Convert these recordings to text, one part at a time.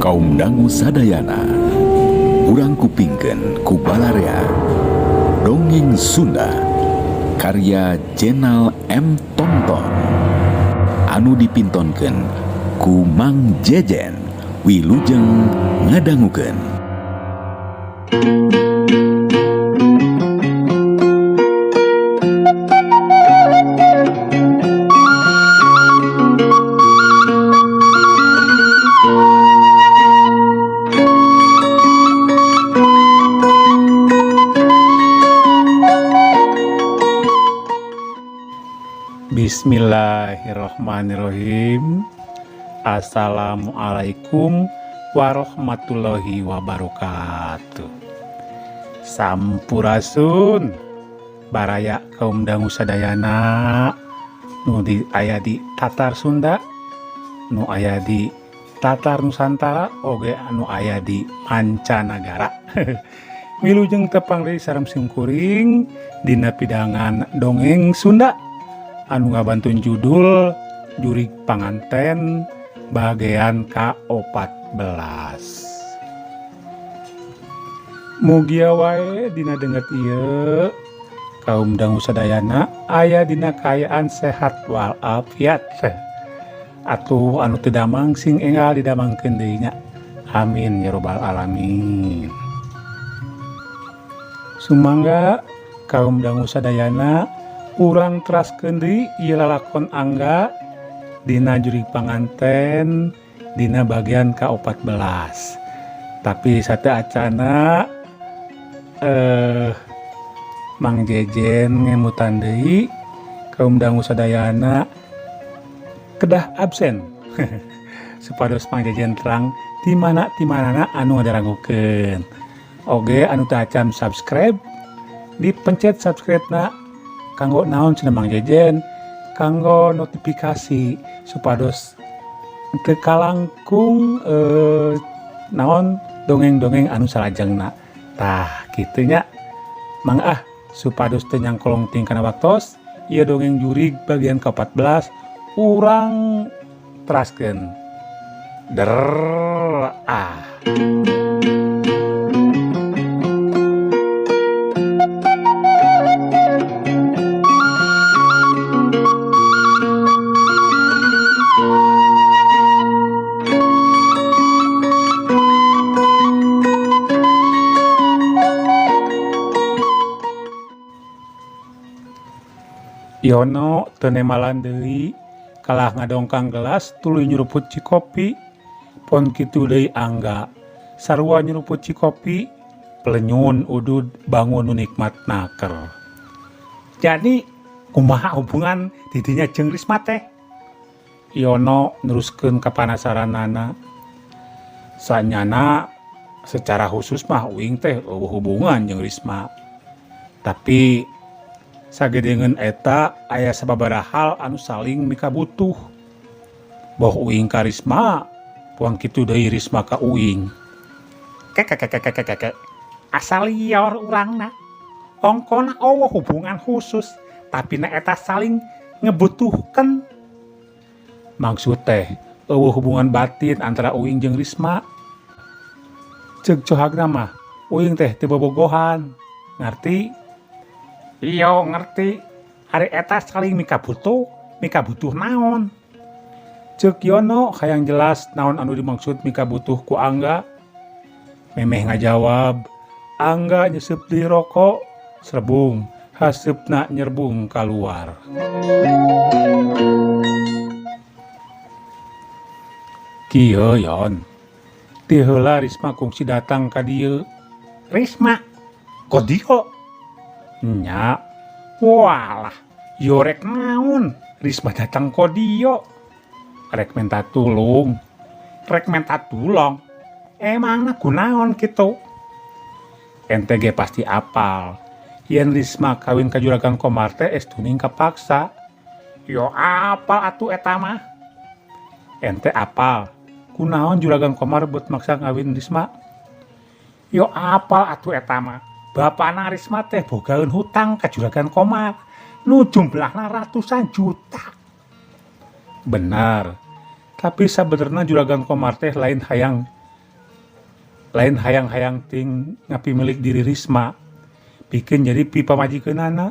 Kaum dangu sadayana, urang kupingkeun ku balarea Dongeng Sunda karya Jenal M Tonton anu dipintonkeun ku Mang Jejen. Wilujeng ngadangukeun. Bismillahirrohmanirrohim. Assalamualaikum warahmatullahi wabarakatuh. Sampurasun baraya kaum dangu sadayana nu di aya di Tatar Sunda, nu aya di Tatar Nusantara, oge anu aya di mancanagara. Wilujeng tepang deui sareng simkuring dina pidangan Dongeng Sunda anu ngabantun judul Jurig Panganten bagian ka-14. Mugia wae dina denget ieu kaum dangu sadayana aya dina kaayaan sehat walafiat. Atuh anu teu damang sing enggal didamangkeun deui nya. Amin ya robbal alamin. Sumangga kaum dangu sadayana, urang teraskeun deui ieu lalakon Angga dina Jurig Panganten dina bagian ka-14. Tapi sateuacana Mang Jejen ngemutan deui kaum dangu sadayana kedah absen supados Mang Jejen terang di mana di manana anu ngadarangukeun. Oge anu teu acan subscribe, dipencet subscribe na. Kanggo naon cenah, Mang Jejen? Kanggo notifikasi supados teu kalangkung naon dongeng-dongeng anu salajengna. Tah, kitu nya. Mangga ah, supados teu nyangkolong ting kana waktos, ieu dongeng jurig bagian ke-14 urang teraskeun. Der ah. Yono teu nemalan deui, kalah ngadongkang gelas tuluy nyuruput cikopi. Pon kitu deui Angga, sarua nyuruput cikopi. Pelenyun udud bangun nu nikmat naker. Jadi kumaha hubungan didinya jeung Risma teh? Yono neruskeun kapanasaranana. Sanyana secara khusus mah uing teh euweuh hubungan jeung Risma, tapi sagedengeun eta aya sababaraha hal anu saling mikabutuh, boh uing ka Risma, puang kitu deui Risma ka uing. Kekekekekekeke, asa lieur urangna. Ongkona euweuh hubungan khusus, tapi na eta saling ngebutuhkan. Maksud teh euweuh hubungan batin antara uing jeung Risma. Ceuk cohagna mah uing teh teu bobogohan, ngarti? Iya, ngerti. Ari eta saling mikabutuh, mikabutuh naon? Ceuk Yono hayang jelas naon anu dimaksud mikabutuh ku Angga. Memeh ngajawab, Angga nyesep deui rokok, serbung, haseupna nyerbung kaluar. Kieu, Yon. Ti heula Risma kungsi datang ka dieu. Risma? Ka dieu? Nya. Walah, yo rek naon Risma datang ka dieu? Rek menta tulung. Rek menta tulong? Emangna kunaon kitu? Ente ge pasti apal yen Risma kawin ka Juragan Komar teh estuning kapaksa. Yo apal atuh eta mah. Ente apal kunaon Juragan Komar buat maksa ngawin Risma? Yo apal atuh eta mah. Bapana Risma teh bogaeun hutang ka Juragan Komar nu jumlahna ratusan juta. Benar. Tapi sabenerna Juragan Komar teh lain hayang Lain hayang-hayang ting ngapimilik diri Risma, pikeun jadi pipamajikeunana,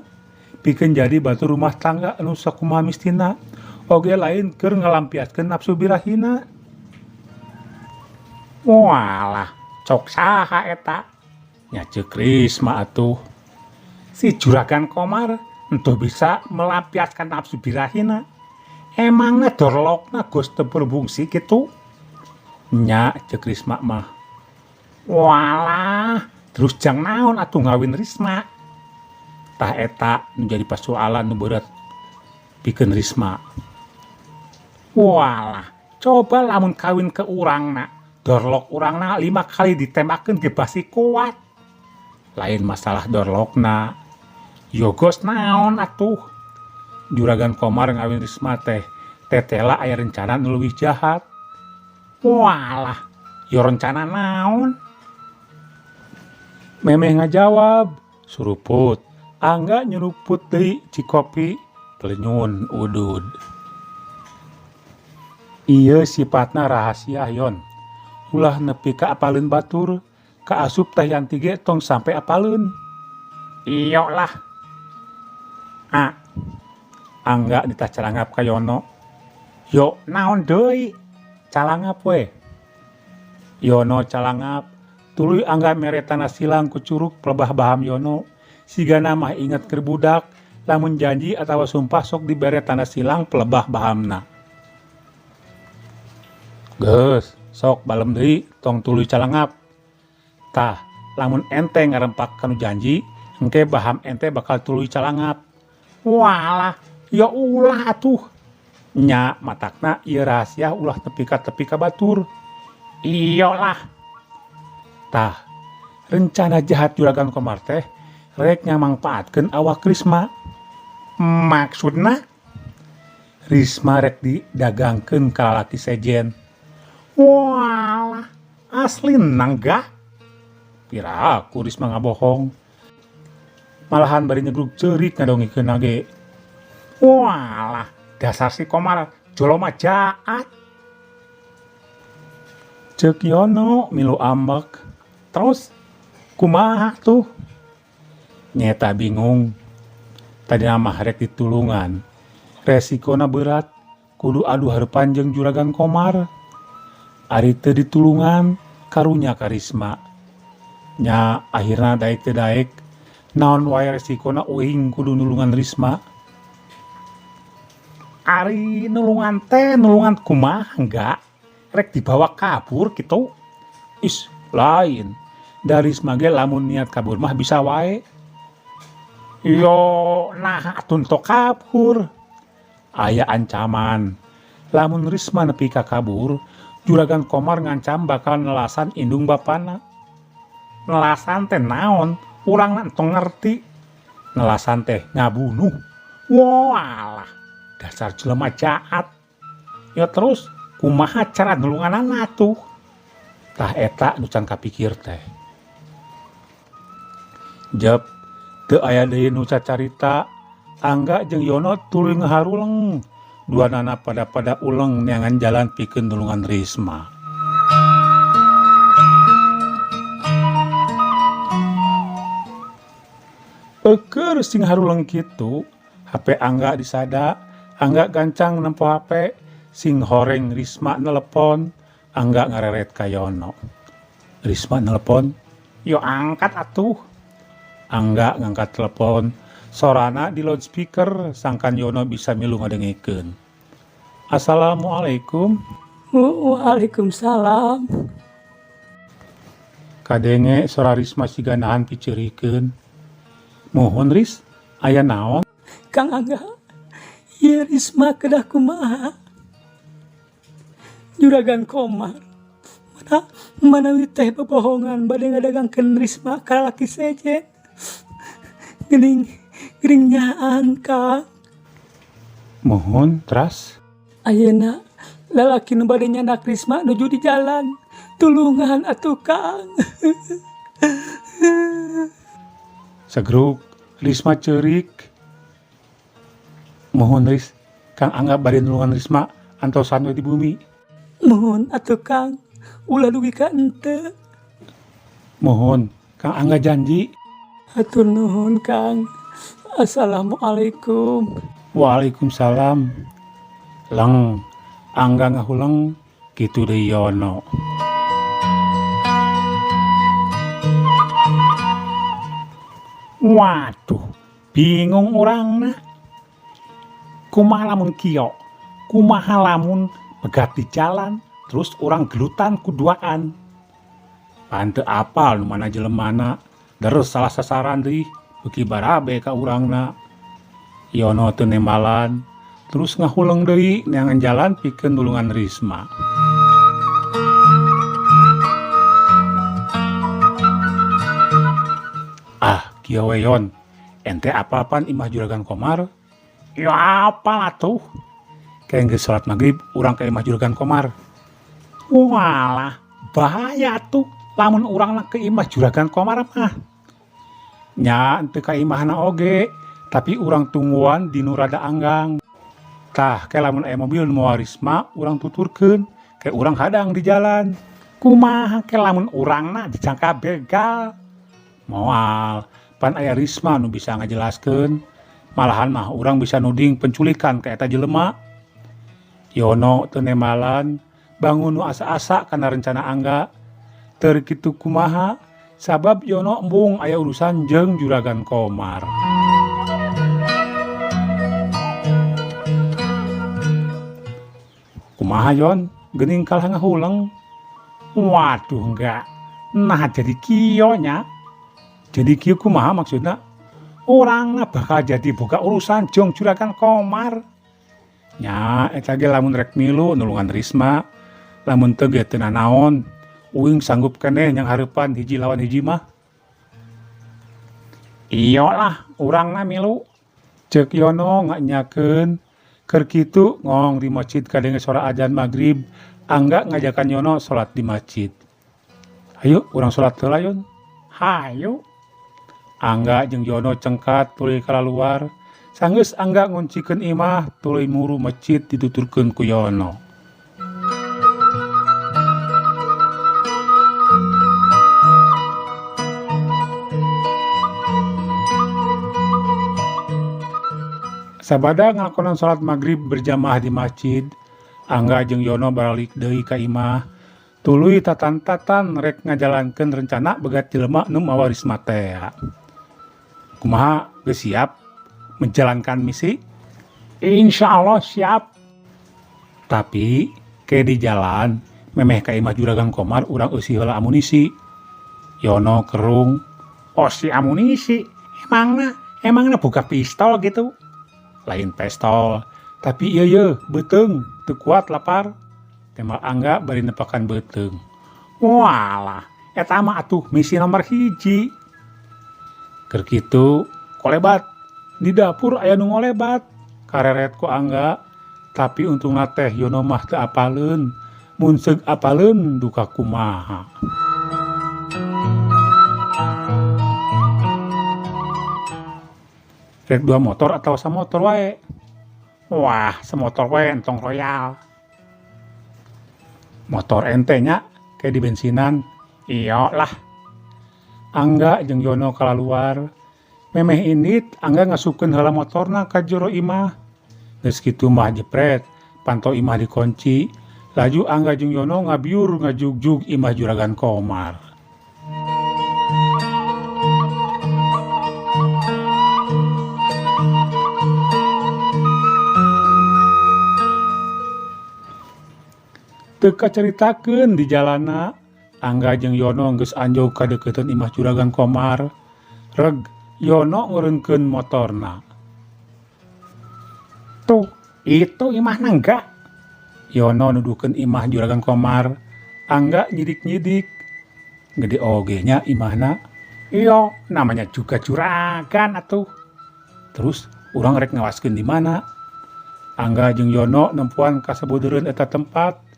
pikeun jadi batur rumah tangga anu sakumaha mistina, oge lain keur ngalampiaskeun nafsu birahina. Walah, cok saha eta? Nya ceuk Risma atuh. Si Juragan Komar entuh bisa melampiaskan nafsu birahina. Emangna dorlokna geus teu berfungsi kitu? Nya ceuk Risma mah. Walah, terus jang naon atuh ngawin Risma? Tah eta nu jadi pasualan nu beurat pikeun Risma. Walah, coba lamun kawin ke urangna, dorlok urangna 5 kali ditembakeun ge basi kuat. Lain masalah dorlokna. Yogos naon atuh? Juragan Komar ngawin Risma teh tetela aya rencana nu leuwih jahat. Walah, yo rencana naon? Memeh ngajawab, suruput. Angga nyeruput deui cikopi, pelenyun udud. Ieu sifatna rahasia yon. Ulah nepi ka apaleun batur, kaasup teh Yanti ge tong sampe apaleun. Iyo lah. A. Angga nitah calangap ka Yono. Yo naon deui? Calangap we. Yono calangap, tuluy Angga mere tanda silang ku curug pelebah baham Yono. Sigana mah inget keur budak, lamun janji atawa sumpah sok dibere tanda silang pelebah bahamna. Geus, sok balem deui tong tuluy calangap. Tah, lamun ente ngarempak kanu janji, engke baham ente bakal tuluy calangap. Walah, ya ulah atuh. Nya matakna ieu rahasia ulah tepi ka tepi ka batur. Iyolah. Tah, rencana jahat Juragan Komar teh rek nyamangpaatkeun awak Risma. Maksudna Risma rek didagangkeun ka lalaki sejen. Walah, asli nangga. Piraku Risma ngabohong. Malahan bari nyegrug ceurik ngadongikeun ge. Walah, dasar si Komar joloma jahat. Ceuk Yono milu ambek. Terus kumaha tuh? Nyeta bingung. Tadi mah rek ditulungan. Resikona berat, kudu adu hareupan jeung Juragan Komar. Ari teu ditulungan, karunya ka Risma. Nya akhirna daek teu daek, naon wae resikona uing kudu nulungan Risma. Ari nulungan teh nulungan kumaha enggak? Rek dibawa kabur gitu? Is, lain. Da Risma ge lamun niat kabur mah bisa wae. Yo, nah atuh tok kabur. Aya ancaman. Lamun Risma nepi ka kabur, Juragan Komar ngancam bakal nelasan indung bapana. Nelasan teh naon? Urang entong ngerti. Nelasan teh ngabunuh. Walah, dasar jelema jahat. Ya terus kumaha cara nulunganana tuh? Tah eta nu can kapikir teh. Jep, teu aya deui nu cacarita. Angga jeung Yono tuluy ngaharuleng. Duanana pada-pada uleng neangan jalan pikeun nulungan Risma. Eukeur sing haruleng kitu, HP Angga disada, Angga gancang nempo HP, sing horeng Risma nelepon, Angga ngareret ka Yono. Risma nelepon, yo angkat atuh. Angga ngangkat telepon, sorana di loudspeaker sangkan Yono bisa milu ngadengikeun. Assalamualaikum. Waalaikumsalam. Kadenge sora Risma siga nahan piceurikeun. Mohon Ris, aya naon? Kang Angga, ieu Risma kedah kumaha? Juragan Komar, mana manawi teh bobohongan bade ngadagangkeun Risma ka lalaki sejen. Geuning geuning nyaan Kang. Mohon teras. Ayeuna lalaki nu bade nyandak Risma nuju di jalan. Tulungan atuh Kang. Sagruk Risma ceurik. Mohon Ris, Kang Angga bade nulungan Risma antosan we di bumi. Mohon atuh Kang, ulah dugi ka henteu. Mohon, Kang Angga janji. Hatur nuhun, Kang. Assalamualaikum. Waalaikumsalam. Leng, Angga ngahuleng kitu deui Yono. Waduh, bingung urangna. Kumaha lamun kieu? Kumaha lamun pegat di jalan terus urang gelutan ku duaan? Pan teu apal nu mana jelemana, terus salah sasaran deui, beuki barabe ka urangna. Yono teu nembalan, terus ngahuleng deui neangan jalan pikeun nulungan Risma. Ah, kieu we Yon, ente apal pan imah Juragan Komar? Ya apal atuh. Kayak geus salat maghrib urang ka imah Juragan Komar. Walah, bahaya atuh lamun urangna ke imah Juragan Komar mah. Nya teu ka imahna oge, tapi urang tungguan di nu rada anggang. Tah, ke lamun aya mobil nu mawa Risma, urang tuturkeun, ke urang hadang di jalan. Kumaha ke lamun urangna dicangka begal? Moal, pan aya Risma nu bisa ngajelaskeun. Malahan mah urang bisa nuding penculikan ka eta jelema. Yono teu nembalan, bangun nu asa-asa kana rencana Angga. Teu kitu kumaha, sabab Yono embung aya urusan jeung Juragan Komar. Kumaha Yon, geuning kalah ngahuleng. Waduh enggak. Nah jadi kieu nya. Jadi kieu kumaha maksudna? Urangna bakal jadi boga urusan jeung Juragan Komar. Nya eta ge lamun rek milu nulungan Risma, lamun teu ge teu nanaon. Uing sanggup keneh nyanghareupan hiji lawan hiji mah. Iyo lah, urangna milu. Ceuk Yono nganyakeun. Keur kitu ngong di masjid kadenge sora ajan maghrib, Angga ngajakan Yono salat di masjid. Hayu urang salat heula Yon. Hayu. Angga jeung Yono cengkat tuluy kalaluar. Sanggeus Angga nguncikeun imah tuluy muru masjid dituturkeun ku Yono. Sabada ngalakonan salat maghrib berjamaah di masjid, Angga jeung Yono balik deui ka imah. Tuluy tatan-tatan rek ngajalankeun rencana begat jelema nu mawa Risma tea. Kumaha geus siap menjalankan misi? Insya Allah siap. Tapi ke di jalan memeh ka imah Juragan Komar urang eusi heula amunisi. Yono kerung, "Osi amunisi? Emangna boga pistol gitu?" Lain pistol, tapi ieu ye beuteung teu kuat lapar. Tembak Angga bari nepakan beuteung. Walah, eta mah atuh misi nomor 1. Keur kitu kolebat di dapur aya nu ngolebat. Kareret ku Angga, tapi untungna teh Yono mah teu apaleun. Mun seug apaleun duka kumaha. Rek 2 motor atau samotor wae? Wah, semotor wae entong royal. Motor ente nya kayak di bensinan. Iyo lah. Angga jeung Yono kalaluar. Memeh indit Angga ngasupkeun heula motorna ka jero imah. Geus kitu mah jepret, panto imah dikunci. Laju Angga jeung Yono ngabiur ngajugjug imah Juragan Komar. Teu kacaritakeun di jalana, Angga jeung Yono geus anjog ka deukeuteuan imah Juragan Komar. Reg Yono ngeureunkeun motorna. Tuh, itu imahna enggak? Yono nuduhkeun imah Juragan Komar. Angga nyidik-nyidik. Gede oge nya imahna. Iyo, namanya juga juragan atuh. Terus urang rek ngawaskeun di mana? Angga jeung Yono nempuan ka sabudeureun eta tempat.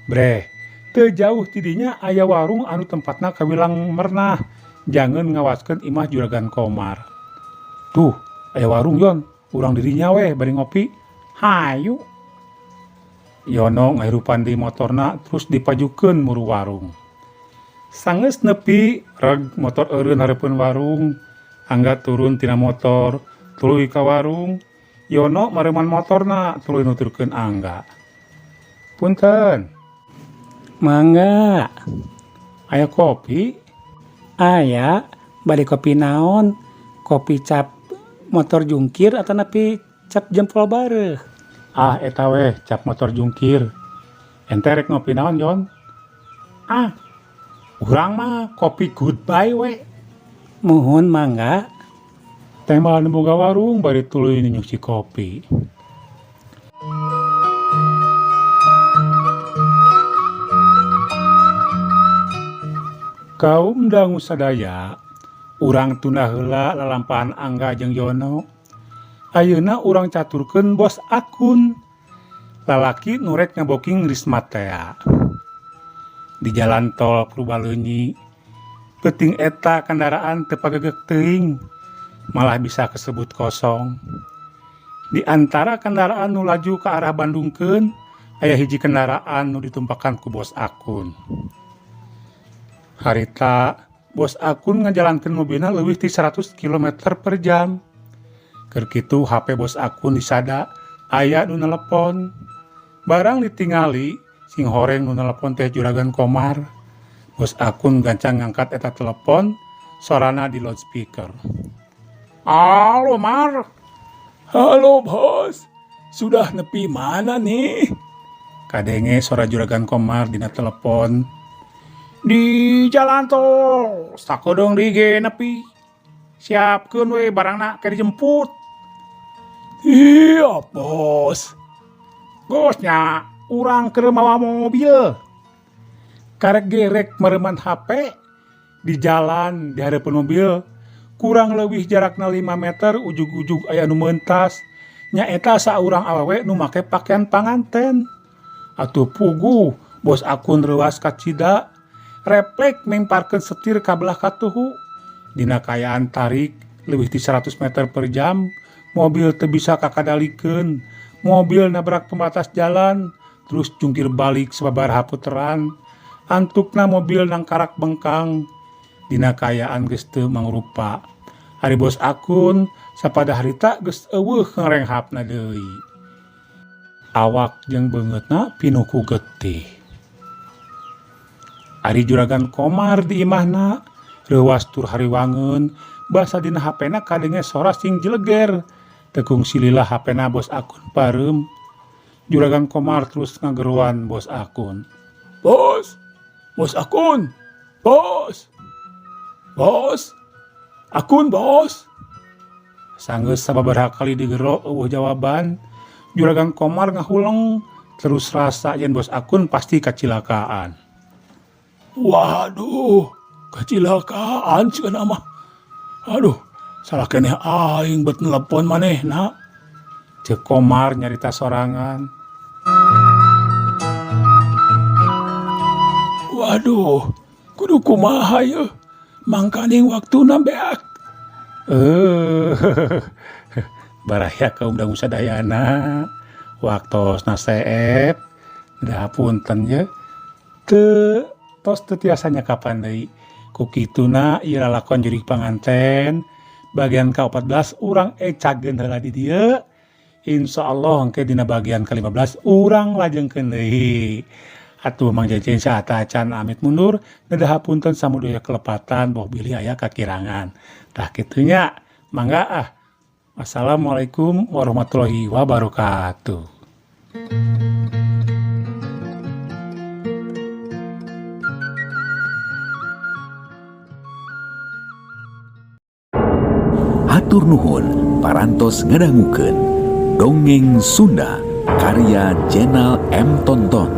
Breh, teu jauh tidinya aya warung anu tempatna kawilang mernah. Jangan ngawaskeun imah Juragan Komar. Tuh, aya warung Yon, urang dirinya weh bari ngopi. Hayu. Yono ngahirupan di motorna terus dipajukeun muru warung. Sanggeus nepi reg motor eureun hareupeun warung. Angga turun tina motor, tuluy ka warung. Yono mareuman motorna tuluy nuturkeun Angga. Punten. Mangga. Aya kopi? Aya, bade kopi naon? Kopi cap motor jungkir atanapi cap jempol bareuh? Ah, eta weh cap motor jungkir. Ente rek ngopi naon, Yon? Ah, urang mah kopi goodbye we. Muhun, mangga. Tembal nu boga warung bari tuluy nyuci kopi. Kaum dangu sadaya, urang tunda heula lalampahan Angga jeung Yono. Ayeuna urang caturkeun Bos Akun. Lalaki nu rek ngaboking Risma tea. Di jalan tol Purbaleunyi, peuting eta kendaraan teu pagegek teuing, malah bisa kesebut kosong. Di antara kendaraan nu laju ke arah Bandungkeun, aya hiji kendaraan nu ditumpakan ku Bos Akun. Harita Bos Akun ngajalankeun mobilna leuwih ti 100 km per jam. Keur kitu HP Bos Akun disada aya nu nelepon. Barang ditingali singhoreng nu nelepon teh Juragan Komar. Bos Akun gancang ngangkat eta telepon, sorana di loudspeaker. Halo Mar. Halo bos, sudah nepi mana nih? Kadenge sora Juragan Komar dina telepon. Di jalan tol, sakedeung deui ge nepi. Siapkeun we barangna ke dijemput. Iya bos. Gos nya, urang keur mawa mobil. Karek gerek mereuman HP di jalan di hareupeun mobil kurang leuwih jarakna 5 meter ujug-ujug aya nu meuntas nyaeta saurang awewe nu make pakaian panganten. Atuh puguh Bos Akun reuas kacida, refleks memparkeun setir ka belah katuhu. Dina kaayaan tarik leuwih ti 100 meter per jam, mobil teu bisa kakadalikeun. Mobil nabrak pembatas jalan, terus jungkir balik sababaraha puteran. Antukna mobil nangkarak bengkang. Dina kaayaan geus teu mangrupa. Ari Bos Akun sapada harita geus euweuh ngarenghapna deui. Awak jeung beungeutna pinuh ku getih. Ari Juragan Komar di imahna reuwas tur hariwangeun basa dina HP-na kadenge sora sing jeleger. Teu kungsi lila HP-na Bos Akun pareum. Juragan Komar terus ngageroan Bos Akun. Bos, Bos Akun, bos, bos, Akun bos. Sanggeus sababaraha kali digero euweuh jawaban, Juragan Komar ngahuleng terus rasa yen Bos Akun pasti kacilakaan. Waduh, kecilakaan cenah mah. Aduh, salah keneh aing bet nelepon manehna. Ceuk Komar nyarita sorangan. Waduh, kudu kumaha yeuh. Mangkaning waktuna beak. Eh, baraya kaum dangu sadayana, waktosna seep, da punten ye. Teu tos teu tiasa nyakapan deui. Ku kituna ieu lalakon Jurig Panganten bagian ka-14 urang ecageun heula di dieu. Insyaallah engke dina bagian ka-15 urang lajengkeun deui. Atuh Mang Jejen saataacan amit mundur, nedah hapunten samudaya kelepatan boh bilih aya kakirangan. Tah kitu nya, mangga ah. Wassalamualaikum warahmatullahi wabarakatuh. Hatur nuhun parantos ngadangukeun Dongeng Sunda karya Jenal M Tonton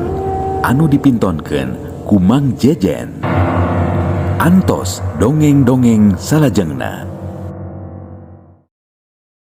anu dipintonkeun ku Mang Jejen. Antos dongeng-dongeng salajengna.